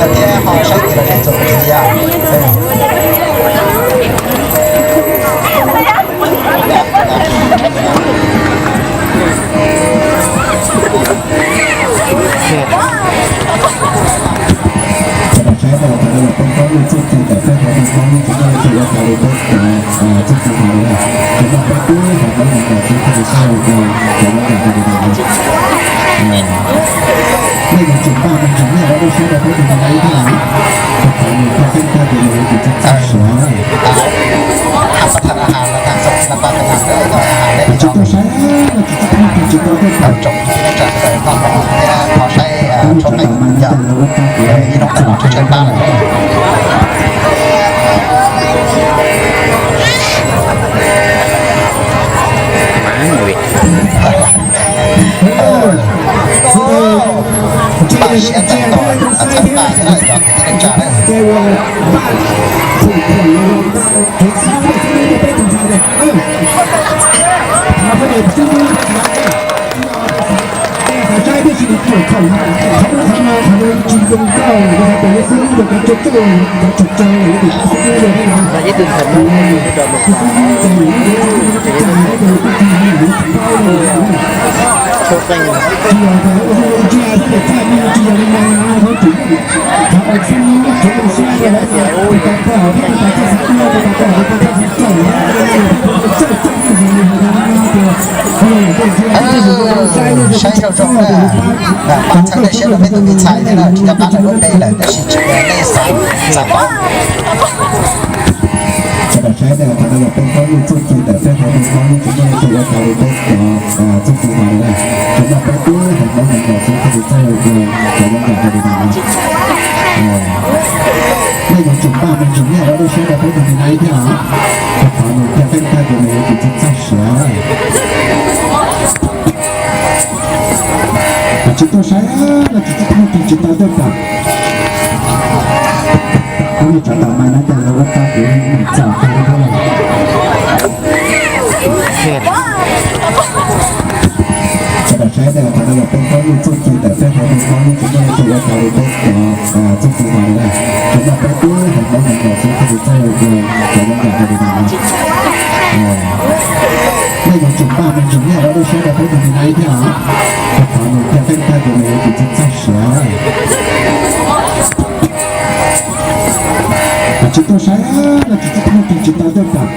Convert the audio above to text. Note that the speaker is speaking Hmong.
Thiab ho saib twg los saib txuas tus yam. Saib no, qhov no yog peb Hmoob lub txuj ci ntawm peb haiv neeg Hmoob, tsis muaj leej twg yuav tau li peb cov txuj ci no li. Tsis muaj peb tug haiv Hmoob neeg los xwb thiaj li tau cov nyob nram Canada no. Nej yuav tsum npaj me ntsis nyiaj rau lub siab rau peb tus niam lawv thiab na. Rau qhov nws tuaj teeb tag ces nws yuav tsum txaj txaj siav. Tsis tuaj saib, tsis tuaj saib, tsis tuaj saib. Ib hnub no tshaib tshaib plab lawm. Npaj siab tag tau, txhob npaj thiab na cov kwv tij neej tsa na. Saib zoo zoo na, pab txhawb nej siab rau peb tus me ntxhais thiab na, tsis nco qab lawm lub npe lawm tab sis tsis nej xav xav paub. Sawv daws saib na, qhov no yog peb Hmoob lub txuj ci ntawm peb haiv neeg Hmoob, tsis muaj leej twg yuav tau li peb cov txuj ci no li na. Tsis muaj peb tug haiv Hmoob neeg los xwb thiaj li tau cov nyob nram Canada no. Nej yuav tsum npaj me ntsis nyiaj rau lub siab rau peb tus me ntxhais thiab os, rau qhov nws tuaj teeb tag ces nws yuav tsum txaj txaj siav. Tsis tuaj saib, tsis tuaj saib, tsis tau tuaj pom. Kuv li tsov tom mais no ces lawv ua tau kuv txom kawg li thiab. Sawv daws saib na, qhov no yog peb Hmoob lub txuj ci ntawm peb haiv neeg Hmoob, tsis muaj leej twg yuav tau li peb cov txuj ci no li na. Tsis muaj peb tug haiv Hmoob neeg los xwb thiaj li tau cov nyob nram Canada no. Nej yuav tsum npaj me ntsis nyiaj rau lub siab rau peb tus me ntxhais thiab os, rau qhov nws tuaj teeb tag ces nws yuav tsum txaj txaj siav. Tsis tuaj saib, tsis tuaj saib, tsis tau tuaj pom.